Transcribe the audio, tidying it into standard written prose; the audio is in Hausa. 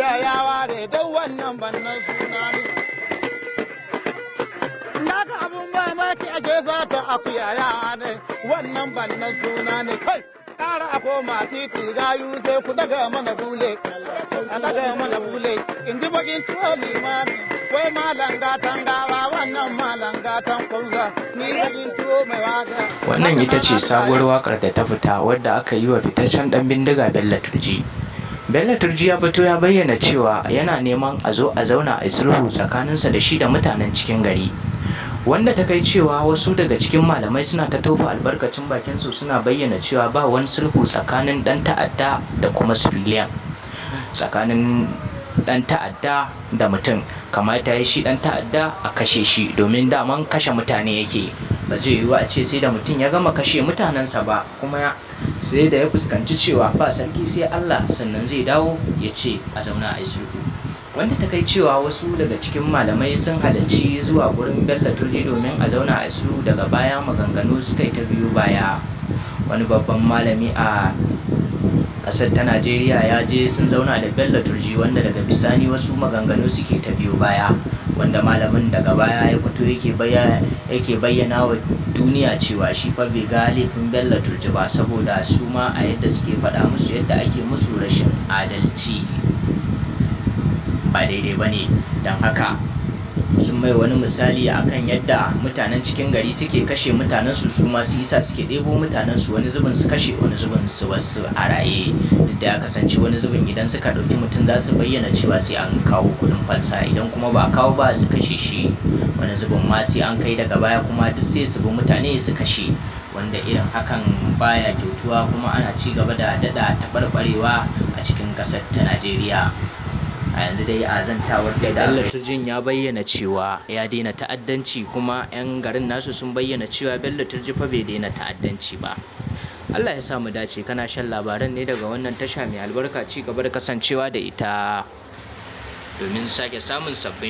Akuya ya ware don wannan bannan suna ne. Na ga abun mamaki a za ta akuya ya ne wannan bannan suna ne kai. Ƙara a koma titi gayu sai ku daga mana bule. A daga mana bule in ji bakin tuwo limami. Wai malam gatan gawa wannan malam gatan kunza ni bakin tuwo mai waka. Wannan ita ce sabuwar waƙar da ta fita wadda aka yi wa fitaccen ɗan bindiga Bello Turji. Bello Turji ya fito ya bayyana cewa yana neman a zo a zauna a sulhu tsakaninsa da shi da mutanen cikin gari. Wanda ta kai cewa wasu daga cikin malamai suna ta tofa albarkacin bakinsu suna bayyana cewa ba wani sulhu tsakanin ɗan ta'adda da kuma civilian. Tsakanin ɗan ta'adda da mutum, kamata ya shi ɗan ta'adda a kashe shi domin daman kashe mutane yake. Ba zai yiwu a ce sai da mutum ya gama kashe mutanensa ba kuma sai da ya fuskanci cewa ba sarki sai Allah sannan zai dawo ya ce a zauna a yi sulhu. Wanda ta kai cewa wasu daga cikin malamai sun halarci zuwa gurin Bello Turji domin a zauna a sulhu, daga baya maganganu suka yi ta biyo baya. Wani babban malami a ƙasar ta Najeriya ya je sun zauna da Bello Turji, wanda daga bisani wasu maganganu suke ta biyo baya, wanda malamin daga baya ya fito yake bayyana wa duniya cewa shi fa bai ga laifin Bello Turji ba, saboda su ma a yadda suke faɗa musu yadda ake musu rashin adalci ba daidai ba ne. Don haka sun mai wani misali akan yadda mutanen cikin gari suke kashe mutanensu, su ma su yasa suke ɗebo mutanensu, wani zubin su kashe, wani zubin su wasu a raye. Duk da ya kasance wani zubin idan suka ɗauki mutum za su bayyana cewa sai an kawo kuɗin fansa, idan kuma ba a kawo ba su kashe shi. Wani zubin ma sai an kai daga baya kuma duk sai su bi mutane su kashe, wanda irin hakan baya kyautuwa kuma ana ci gaba da daɗa taɓarɓarewa a cikin ƙasar ta Najeriya. A yanzu dai a zantawar da Bello Turjin ya bayyana cewa ya daina ta'addanci, kuma 'yan garin nasu sun bayyana cewa Bello Turji fa bai daina ta'addanci ba. Allah ya sa mu dace. Kana shan labaran ne daga wannan tasha mai albarka, ci gaba da kasancewa da ita domin sake samun sabbin